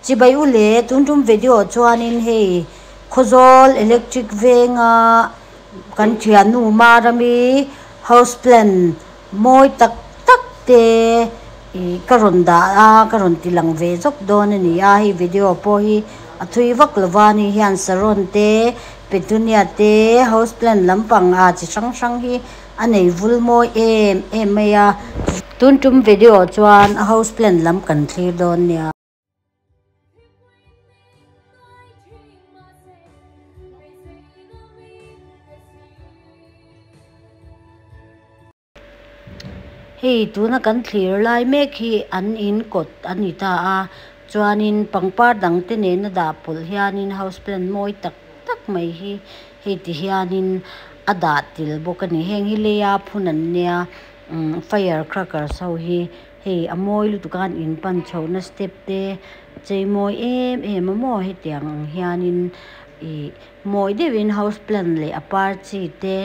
Chibai u le, tun tum video chuanin hei Khawzawl electric venga kan thiannu Marami house plant mawi tak tak te ih ka rawn dah a, ka rawn ti lang ve zawk dawn a ni a, hei video pawh hi a thui vak lova ni hian saron te petunia te house plant lampang ah chi hrang hrang hi a nei vul mawi em em mai a, tun tum video chuan a house plant lam kan thlir dawn nia. Hei tuna kan thlir lai mek hi an in kawt a ni ta a chuanin pangpar dang te nena dah pawlh hianin house plant mawi tak tak mai hi hei ti hianin a dah tel bawk a ni heng hi leia phun an nia umm fire crackers ho hi hei a mawi lutuk a an in pan chhohna step te chei mawi em em a maw hetiang ang hianin ih mawi deuhin house plant leh a par chi te.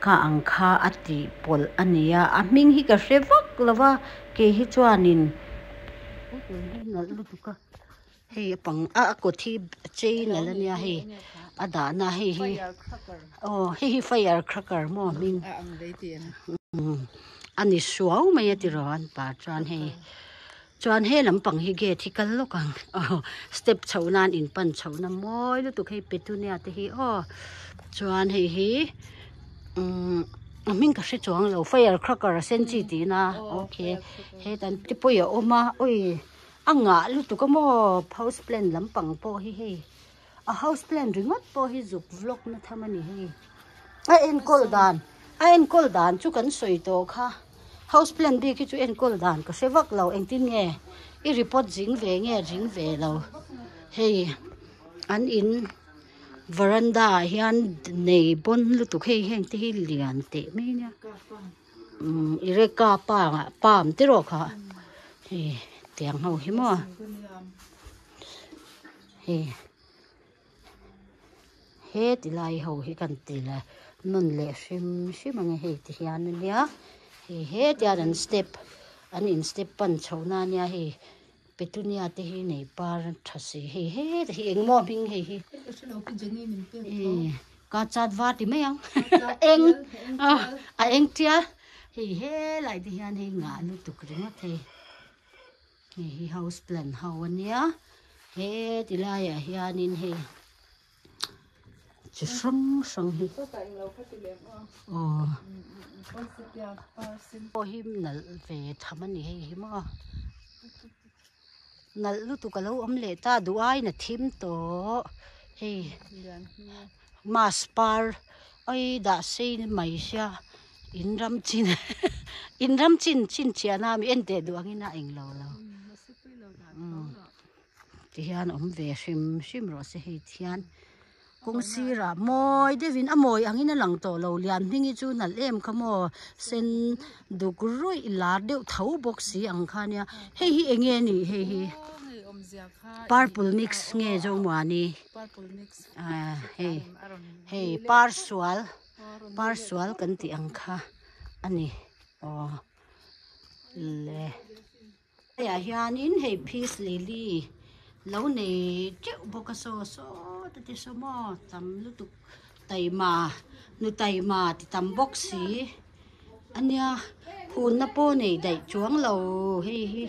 Kha ang kha a tih pawlh a ni a, a hming hi ka hre vak lo va, kei hi chuanin nalh lutuk a, hei a pang a kawt hi a chei nalh a nia hei a dahna hei hi aw hei hi fire cracker maw a hming a ni suau mai a tiraw an par chuan hei chuan he lampang hi gate hi kal lawk ang aw step chhoh nan in pan chhoh na mawi lutuk hei petunia te hi aw chuan hei hi umm a hming ka hre chuang lo fire cracker a sen chi tih na okay hetan te pawh a awm a ui a ngah lutuk a maw house plant lampang pawh hi hei a house plant ringawt pawh hi zuk vlog na tham a ni hei a enkawl dan a enkawl dan chu kan sawi tawh kha. House plant bik hi chu enkawl dan ka hre vak lo engtin nge i report zing ve nge zing ve lo hei an in veranda ah hian nei bawn lutuk hei heng te hi lian teh mai nia umm ireka pang ah palm te rawh kha hei tiang ho hi maw hei. He ti lai ho hi kan ti leh nawn leh hrim hrim ang e hei ti hian ania hei hetian an step an in step pan chho na ania hei petunia te hi nei par tha si hei heta hi engmaw hming hei hi ka chat var ti mai ang eng a eng tial hei helai te hian hei ngah lutuk ringawt hei. Hei hi house plant ho ania he ti laiah hianin hei chi hrang hrang hi aw pawh hi nalh ve tham a ni hei hi maw nalh lutuk a lo awm leh ta duh aiin a thim tawh hei mask par ai dah sei mai sia. In ram chin in ram chin chin chiah na mi en teh duh angin a eng lo lo ti hian awm ve hrim hrim rawh se hei thian kawng sirah mawi deuhin a mawi angin a lang tawh lo lian hming hi chu nalh em kha maw sen duk ruih lar deuh tho bawk si ang kha nia hei hi eng nge ni hei hi purple mix nge zomuani hei hei par sual. Par sual kan tih ang kha a ni aw le hei ah hianin hei peace lily lo nei teuh bawk a saw saw te te saw maw tam lutuk taima nu taima ti tam bawk si a nia hunna pawh nei daih chuang lo hei hi.